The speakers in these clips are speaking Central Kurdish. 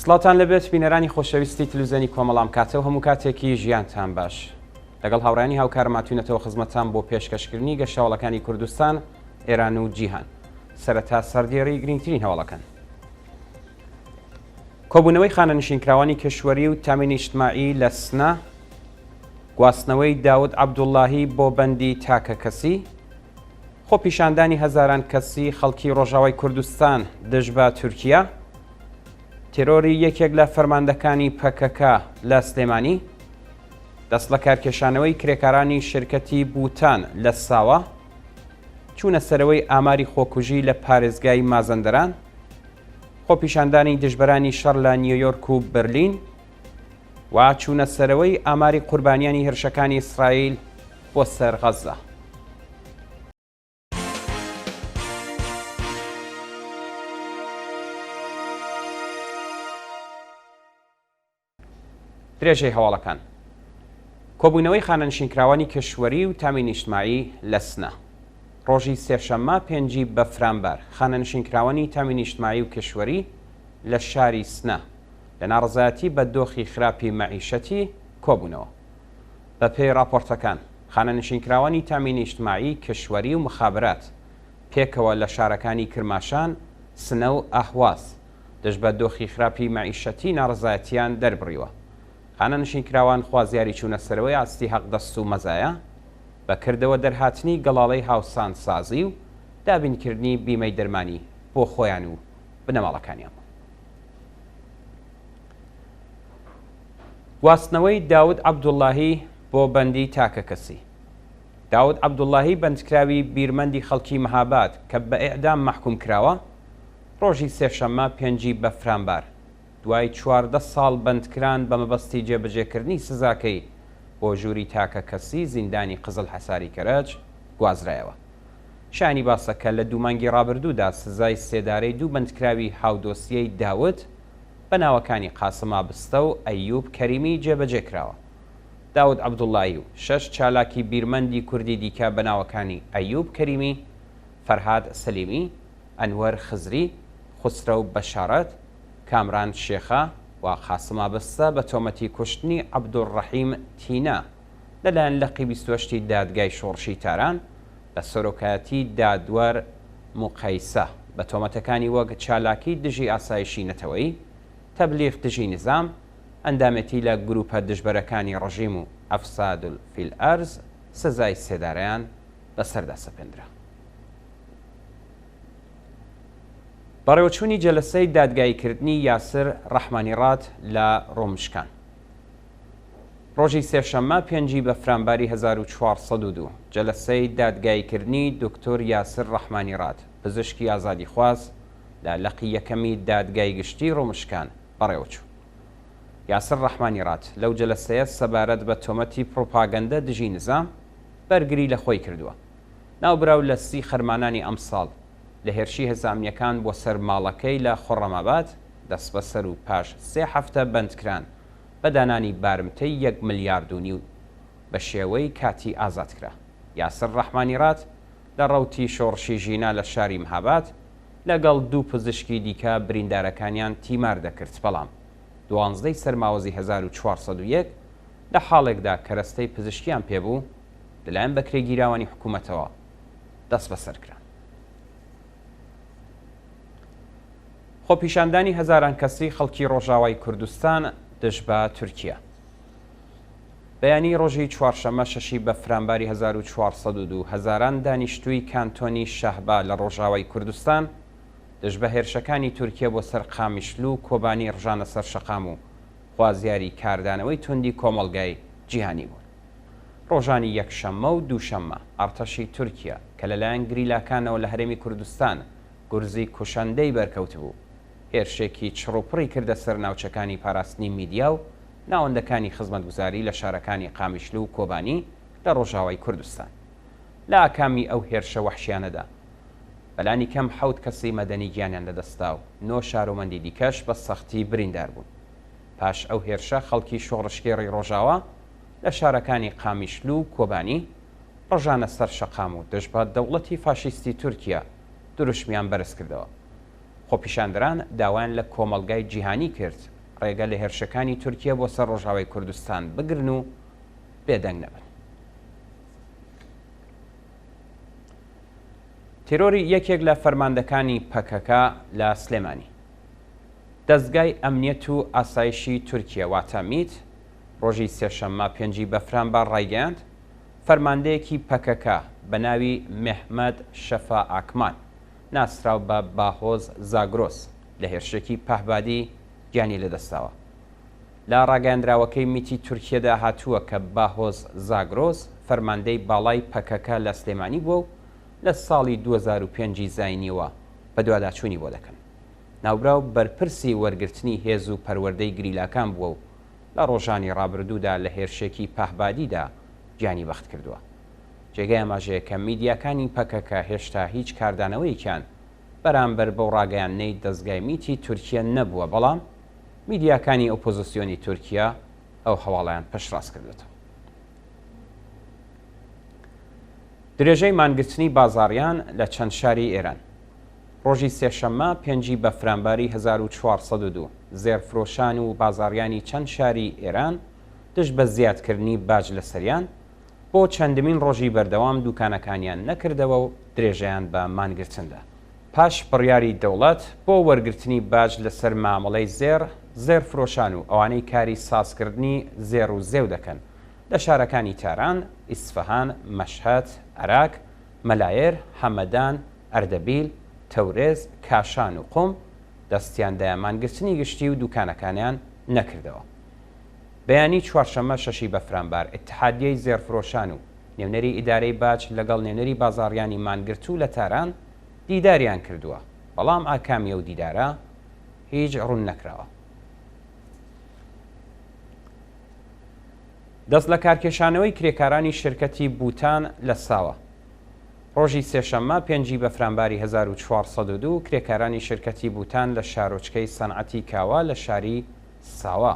سڵاوتان لێبێت بینەرانی خۆشەویستی تلوزیۆنی کۆمەڵ ئەم کاتە و هەموو کاتێکی ژیانتان باش. لەگەڵ هاوڕێیانی هاوکارم هاتوینەتەوە خزمەتتان بۆ پێشکەشکردنی گەشتەهەواڵەکانی کوردستان، ئێران و جیهان. سەرەتا سەردێڕی گرنگترین هەواڵەکان. کۆبوونەوەی خانەنشینکراوانی کشوەری و تامین ئیجتماعی لە سنە، گواستنەوەی داود عەبدوڵڵاهی بۆ بەندی تاکەکەسی، خۆپیشاندانی هەزاران کەسی خەڵکی ڕۆژاوای کوردستان دژ بە تورکیا، تێرۆری یەکێک لە فەرماندەکانی پەکەکە لە سلێمانی، دەستلەکارکێشانەوەی کرێکارانی شرکەتی بوتان لە ساوە، چوونە سەرەوەی ئاماری خۆکوژی لە پارێزگای مازەندەران، خۆپیشاندانی دژبەرانی شەڕ لە نیویۆرک و بەرلین و چوونە سەرەوەی ئاماری قوربانیانی هێرشەکانی ئیسرائیل بۆ سەر غەززە. درێژەی هەواڵەکان. کۆبوونەوەی خانەنشینکراوانی کشوەری و تامی نیشتمایی لە سنە. ڕۆژی سێشەممە پێنجی بەفرانبار، خانەنشینکراوانی تامی نیشتمایی و کشوەری لە شاری سنە لە ناڕەزایەتی بە دۆخی خراپی مەعیشەتی کۆبوونەوە. بە پێی ڕاپۆرتەکان، خانەنشینکراوانی تامی نیشتمایی، کشوەری و مخابرات پێکەوە لە شارەکانی کرماشان، سنە و ئەهواز دژ بە دۆخی خراپی مەعیشەتی ناڕەزایەتییان دەربڕیوە. خانەنشینکراوان خوازیاری چوونەسەرەوەی ئاستی حەقدەست و مەزایا، بە کردەوە دەرهاتنی گەڵاڵەی هاوسانسازی و دابینکردنی بیمەی دەرمانی بۆ خۆیان و بنەماڵەکانیان بوون. گواستنەوەی داود عەبدوڵڵاهی بۆ بەندی تاکەکەسی. داود عەبدوڵڵاهی بەندکراوی بیرمەندی خەڵکی مەهاباد کە بە ئێعدام مەحکووم کراوە، ڕۆژی سێشەممە پێنجی بەفرانبار دوای 14 ساڵ بەندکران بە مەبەستی جێبەجێکردنی سزاکەی بۆ ژووری تاکەکەسی زیندانی قزڵحەساری کەرەج گوازرایەوە. شایانی باسە کە لە دوو مانگی ڕابردوودا سزای سێدارەی دوو بەندکراوی هاودۆسیەی داود بە ناوەکانی قاسم ئابستە و ئەیوب کەریمی جێبەجێ کراوە. داود عەبدوڵڵایی و شەش چالاکی بیرمەندی کوردی دیکە بە ناوەکانی ئەیوب کەریمی، فەرهاد سەلیمی، ئەنوەر خزری، خوسرەو بەشارەت، کامران شێخە و قاسم ئابستە بە تۆمەتی کوشتنی عەبدولڕەحیم تینا لەلایەن لقی 28 ی دادگای شۆڕشی تاران بە سەرۆکایەتی دادوەر موقەیسە بە تۆمەتەکانی وەک چالاکی دژی ئاسایشی نەتەوەیی، تەبلیغ دژی نیزام، ئەندامێتی لە گرووپە دژبەرەکانی ڕژیم و افساد فی الارض سزای سێدارەیان بەسەردا سەپێندرا. بەڕێوەچوونی جەلەسەی دادگاییکردنی یاسر ڕەحمانی ڕاد لە ڕۆمشکان. ڕۆژی سێشەممە پێنجی بەفرانباری 1402 جەلەسەی دادگاییکردنی دکتۆر یاسر ڕەحمانی ڕاد، پزیشکی ئازادیخواز لە لقی یەکەمی دادگای گشتی ڕومشکان بەڕێوەچوو. یاسر ڕەحمانی ڕاد لەو جەلەسەیە سەبارەت بە تۆمەتی پڕوپاگەندە دژی نزام بەرگری لە خۆی کردووە. ناوبراو لە سی خەرمانانی ئەمساڵ لە هێرشی هێزە ئەمنییەکان بۆ سەر ماڵەکەی لە خۆڕەماباد دەستبەسەر و پاش سێ هەفتە بەندکران بە دانانی بارمتەی یەک ملیارد و نیو بە شێوەی کاتی ئازاد کرا. یاسر ڕەحمانی ڕاد لە ڕەوتی شۆڕشی ژینا لە شاری مهاباد لەگەڵ دوو پزیشکی دیکە بریندارەکانیان تیمار دەکرد بەڵام دوانزدەی سەرماوەزی 1401 لە حاڵێکدا کەرەستەی پزیشکیان پێ بوو لەلایەن بەکرێگیراوانی حکوومەتەوە دەستبەسەر کران. خۆپیشاندانی هەزاران کەسی خەڵکی ڕۆژاوای کوردستان دژ بە تورکیا. بەیانی ڕۆژی چوارشەممە شەشی بەفرانباری 1402 هەزاران دانیشتووی کانتۆنی شەهبا لە ڕۆژاوای کوردستان دژ بە هێرشەکانی تورکیە بۆ سەر قامیشلو و کۆبانی ڕژانە سەر شەقام و خوازیاری کاردانەوەی توندی کۆمەڵگای جیهانی بوون. ڕۆژانی یەکشەممە و دووشەممە ئەڕتەشی تورکیە کە لەلایەن گریلاکانەوە لە هەرێمی کوردستان گورزی کوشەندەی بەرکەوتبوو، هێرشێکی چڕوپڕی کردە سەر ناوچەکانی پاراستنی میدیا و ناوەندەکانی خزمەتگوزاری لە شارەکانی قامیشلو و کۆبانی لە ڕۆژاوای کوردستان. لە ئاکامی ئەو هێرشە وەحشیانەدا بەلانی کەم حەوت کەسی مەدەنی گیانیان لەدەستدا و نۆ شارۆمەندی دیکەش بە سەختی بریندار بوون. پاش ئەو هێرشە خەڵکی شۆڕشگێڕی ڕۆژاوا لە شارەکانی قامیشلو و کۆبانی ڕژانە سەر شەقام و دژ بە دەوڵەتی فاشیستی تورکیا دروشمیان بەرزکردەوە. خۆپیشاندەران داوایان لە کۆمەڵگای جیهانی کرد ڕێگە لە هێرشەکانی تورکیە بۆ سەر ڕۆژاوای کوردستان بگرن و بێدەنگ نەبن. تیرۆری یەکێک لە فەرماندەکانی پەکەکە لە سلێمانی. دەزگای ئەمنیەت و ئاسایشی تورکیە واتە میت ڕۆژی سێشەممە پێنجی بەفرانبار ڕایگەیاند، فەرماندەیەکی پەکەکە بە ناوی مێهمەت شەفا ئاکمان ناسراو بە باهۆز زاگرۆس لە هێرشێکی پەهبادی گیانی لەدەستداوە. لە ڕاگەیاندراوەکەی میتی تورکیەدا هاتووە کە باهۆز زاگرۆس فەرماندەی باڵای پەکەکە لە سلێمانی بووە و لە ساڵی 2005 ی زاینیەوە بەدواداچوونی بۆ دەکەن. ناوبراو بەرپرسی وەرگرتنی هێز و پەروەردەی گریلاکان بووە و لە ڕۆژانی ڕابردوودا لە هێرشێکی پەهبادیدا گیانی بەخت کردووە. جێگەی ئاماژەیە کە میدیاکانی پەکەکە هێشتا هیچ کاردانەوەیەکیان بەرامبەر بەو ڕاگەیاندنەی دەزگای میتی تورکیە نەبووە، بەڵام میدیاکانی ئۆپۆزسیۆنی تورکیە ئەو هەواڵەیان پشتڕاست کردۆتەوە. درێژەی مانگرتنی بازاڕیان لە چەند شاری ئێران. ڕۆژی سێشەممە پێنجی بەفرانباری 1402، زێڕفرۆشان و بازاڕیانی چەند شاری ئێران دژ بە زیادکردنی باج لەسەریان، بۆ چەندمین ڕۆژی بەردەوام دووکانەکانیان نەکردەوە و درێژەیان بە مانگرتن دا. پاش بڕیاری دەوڵەت بۆ وەرگرتنی باج لەسەر مامەڵەی زێڕ، زێڕفرۆشان و ئەوانەی کاری سازکردنی زێڕ و زێو دەکەن لە شارەکانی تاران، ئیسفەهان، مەشهەد، ئەراک، مەلایێر، هەمەدان، ئەردەبیل، تەورێز، کاشان و قوم دەستیان دایە مانگرتنی گشتی و دووکانەکانیان نەکردەوە. بەیانی چوارشەممە شەشی بەفرانبار، ئیتحادیەی زێڕفرۆشان و نوێنەری ئیدارەی باج لەگەڵ نوێنەری بازاڕیانی مانگرتوو لە تاران دیداریان کردووە، بەڵام ئاکامی ئەو دیدارە هیچ ڕوون نەکراوە. دەست لەکارکێشانەوەی کرێکارانی شرکەتی بوتان لە ساوە. ڕۆژی سێشەممە پێنجی بەفرانباری 1402 کرێکارانی شرکەتی بوتان لە شارۆچکەی سەنعەتی کاوە لە شاری ساوە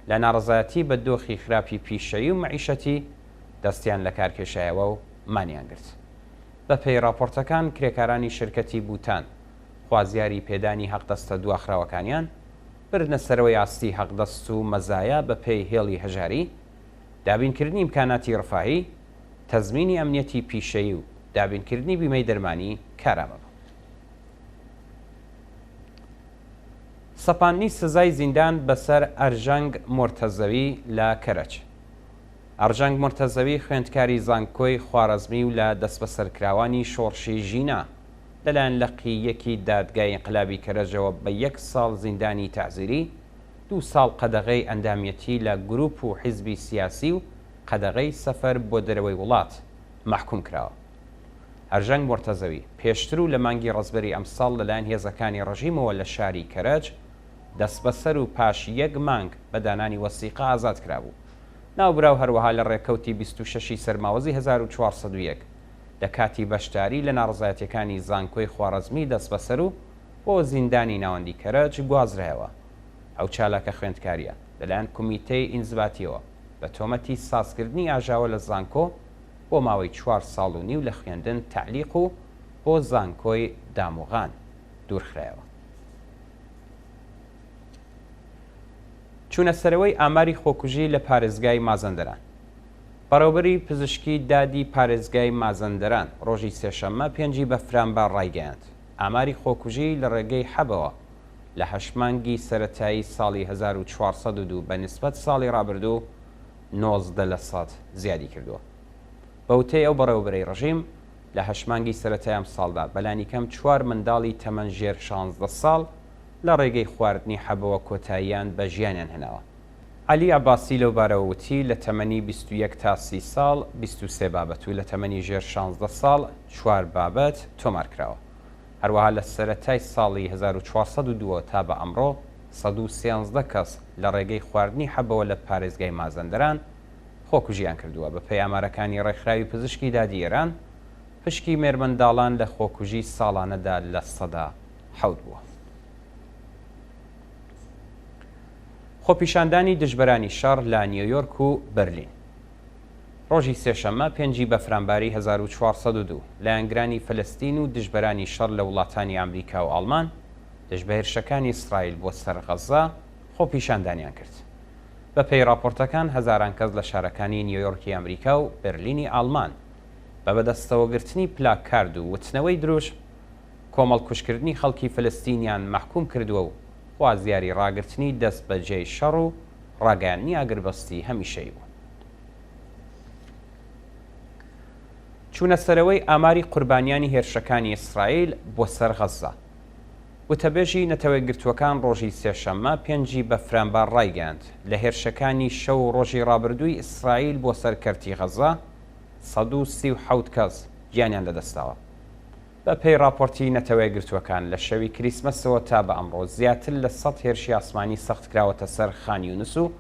لە ناڕەزایەتی بە دۆخی خراپی پیشەیی و مەعیشەتی دەستیان لەکارکێشایەوە و مانیان گرت. بەپێی ڕاپۆرتەکان کرێکارانی شرکەتی بوتان خوازیاری پێدانی حەقدەستە دواخراوەکانیان، بردنە سەرەوەی ئاستی حەقدەست و مەزایا بەپێی هێڵی هەژاری، دابینکردنی ئیمکاناتی ڕفاهی، تەزمینی ئەمنیەتی پیشەیی و دابینکردنی بیمەی دەرمانی کارامە بوو. سەپاندنی سزای زیندان بەسەر ئەرژەنگ مۆرتەزەوی لە کەرەج. ئەرژەنگ مۆرتەزەوی خوێندکاری زانکۆی خوارەزمی و لە دەسبەسەرکراوانی شۆڕشی ژینا، لەلایەن لقی یەکی دادگای ئینقلابی کەرەجەوە بە یەک ساڵ زیندانی تەعزیری، دوو ساڵ قەدەغەی ئەندامیەتی لە گرووپ و حیزبی سیاسی و قەدەغەی سەفەر بۆ دەرەوەی وڵات مەحکووم کراوە. ئەرژەنگ مۆرتەزەوی، پێشتر و لە مانگی ڕەزبەری ئەمساڵ لەلایەن هێزەکانی ڕژیمەوە لە شاری کەرەج دەسبەسەر و پاش یەک مانگ بە دانانی وەسیقە ئازاد کرابوو. ناوبراو هەروەها لە ڕێکەوتی 26 ی سەرماوەزی 1401 لە کاتی بەشداری لە ناڕەزایەتیەکانی زانکۆی خواڕەزمی دەسبەسەر و بۆ زیندانی ناوەندی کەرەج گوازرایەوە. ئەو چالاکە خوێندکارییە لەلایەن کومیتەی ئینزباتیەوە بە تۆمەتی سازکردنی ئاژاوە لە زانکۆ بۆ ماوەی چوار ساڵ و نیو لە خوێندن تەعلیق و بۆ زانکۆی داموغان دوورخرایەوە. چوونەسەرەوەی ئاماری خۆکوژی لە پارێزگای مازەندەران. بەڕێوەبەری پزیشکی دادی پارێزگای مازەندەران ڕۆژی سێشەممە پێنجی بەفرانبار ڕایگەیاند، ئاماری خۆکوژی لە ڕێگەی حەبەوە لە هەشت مانگی سەرەتایی ساڵی 1402 بە نیسبەت ساڵی ڕابردوو 19 لەسەد زیادی کردووە. بە وتەی ئەو بەڕێوەبەرەی ڕژیم، لە هەشت مانگی سەرەتای ئەمساڵدا بەلانیکەم چوار منداڵی تەمەن ژێر 16 ساڵ لە ڕێگەی خواردنی حەبەوە کۆتاییان بە ژیانیان هێناوە. عەلی عەباسی لەوبارەوە وتی، لە تەمەنی 21 تا 30 ساڵ 23 بابەت و لە تەمەنی ژێر 16 ساڵ چوار بابەت تۆمار کراوە. هەروەها لە سەرەتای ساڵی 1402 ەوە تا بە ئەمڕۆ 113 کەس لە ڕێگەی خواردنی حەبەوە لە پارێزگای مازەندەران خۆکوژییان کردووە. بەپێی ئامارەکانی ڕێکخراوی پزیشکی دادی ئێران، پشکی مێرمنداڵان لە خۆکوژی ساڵانەدا 7% بووە. خۆپیشاندانی دژبەرانی شەڕ لە نیویۆرک و بەرلین. ڕۆژی سێشەممە پێنجی بەفرانباری 1402، لایەنگرانی فەلەستین و دژبەرانی شەڕ لە وڵاتانی ئامریکا و ئاڵمان دژ بە هێرشەکانی ئیسرائیل بۆ سەر غەززە. خۆپیشاندانیان کرد. بە پێی ڕاپۆرتەکان هەزاران کەس لە شارەکانی نیۆیۆرکی ئەمریکا و بەرلینی ئاڵمان بە بەدەستەوەگرتنی پلاکارد و وتنەوەی دروشم کۆمەڵکوژکردنی خەڵکی فلستینیان مەحکوم کردووە و خوازیاری ڕاگرتنی دەستبەجێی شەڕ و ڕاگەیاندنی ئاگربەستی هەمیشەیی بوون. چوونەسەرەوەی ئاماری قوربانیانی هێرشەکانی ئیسرائیل بۆ سەر غەززە. وتەبێژی نەتەوەیەکگرتووەکان ڕۆژی سێشەممە پێنجی بەفرانبار ڕایگەیاند، لە هێرشەکانی شەو و ڕۆژی ڕابردووی ئیسرائیل بۆ سەر کەرتی غەززە 137 کەس گیانیان لەدەستداوە. بە پێی ڕاپۆرتی نەتەوەیەکگرتووەکان، لە شەوی کریسمەسەوە تا بە ئەمڕۆ زیاتر لە سەد هێرشی ئاسمانی سەخت کراوەتە سەر خان یونس و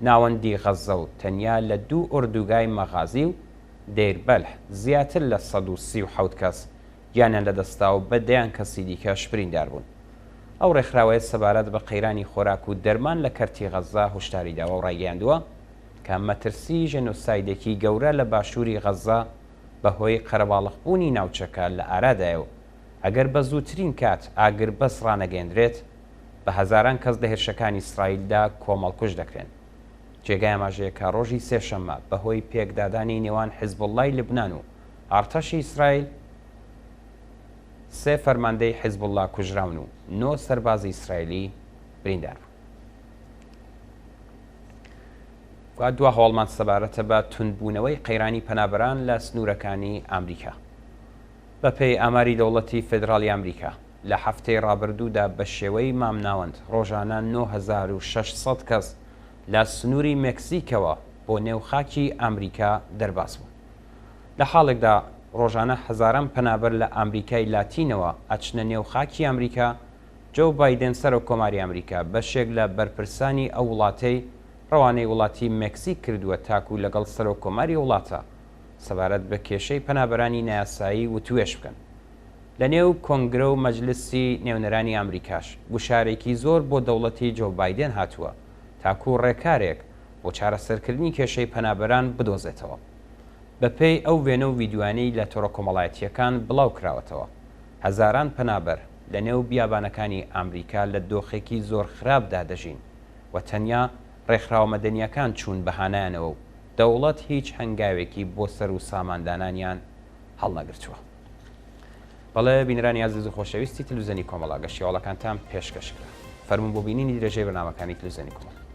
ناوەندی غەززە و تەنیا لە دوو ئۆردوگای مەغازی و دەیر بەلح زیاتر لە 137 کەس گیانیان لەدەستدا و بە دەیان کەسی دیکەش بریندار بوون. ئەو ڕێکخراوەیە سەبارەت بە قەیرانی خۆراک و دەرمان لە کەرتی غەززە هۆشداری داوە و ڕایگەیاندووە کە مەترسی ژێنۆسایدێکی گەورە لە باشووری غەززە بە هۆی قەرەباڵغبوونی ناوچەکە لە ئارادایە و ئەگەر بە زووترین کات ئاگربەست ڕانەگەیەندرێت بە هەزاران کەس لە هێرشەکانی ئیسرائیلدا کۆمەڵکوژ دەکرێن. جێگای ئاماژەیە کە ڕۆژی سێشەممە بە هۆی پێکدادانی نێوان حیزبوڵڵای لوبنان و ئارتەشی ئیسرائیل، سێ فەرماندەی حیزبوڵڵا کوژراون و نۆ سەربازی ئیسرائیلی بریندار بوون. و دوا هەواڵمان سەبارەتە بە توندبوونەوەی قەیرانی پەنابەران لە سنوورەکانی ئامریکا. بەپێی ئاماری دەوڵەتی فێدراڵی ئامریکا، لە هەفتەی ڕابردوودا بە شێوەی مامناوەند ڕۆژانە 9600 کەس لە سنووری مێکسیکەوە بۆ نێو خاکی ئامریکا دەرباز بوون. لە حاڵێکدا ڕۆژانە هەزاران پەنابەر لە ئامریکای لاتینەوە ئەچنە نێو خاکی ئامریکا، جۆو بایدێن سەرۆک کۆماری ئامریکا بەشێک لە بەرپرسانی ئەو وڵاتەی ڕەوانەی وڵاتی مێکسیک کردووە تاکوو لەگەڵ سەرۆک کۆماری ئەو وڵاتە سەبارەت بە کێشەی پەنابەرانی نایاسایی وتوێژ بکەن. لە نێو کۆنگرە و مەجلسی نێونەرانی ئامریکاش گوشارێکی زۆر بۆ دەوڵەتی جۆو بایدێن هاتووە تاکوو ڕێکارێک بۆ چارەسەرکردنی کێشەی پەنابەران بدۆزێتەوە. بەپێی ئەو وێنە و ڤیدیۆیانەی لە تۆڕە کۆمەڵایەتییەکان بڵاو کراوەتەوە، هەزاران پەنابەر لە نێو بیابانەکانی ئامریکا لە دۆخێکی زۆر خراپدا دەژین و تەنیا ڕێکخراوە مەدەنییەکان چوون بە هانایانەوە و دەوڵەت هیچ هەنگاوێکی بۆ سەر و ساماندانانیان هەڵنەگرتووە. بەڵێ بینەرانی ئازیز و خۆشەویستی تلویزیۆنی کۆمەڵ ئاگەشتی هەواڵەکانتان پێشکەش کرا. فەرموون بۆ بینینی درێژەی بەرنامەکانی تلویزیۆنی کۆمەڵ.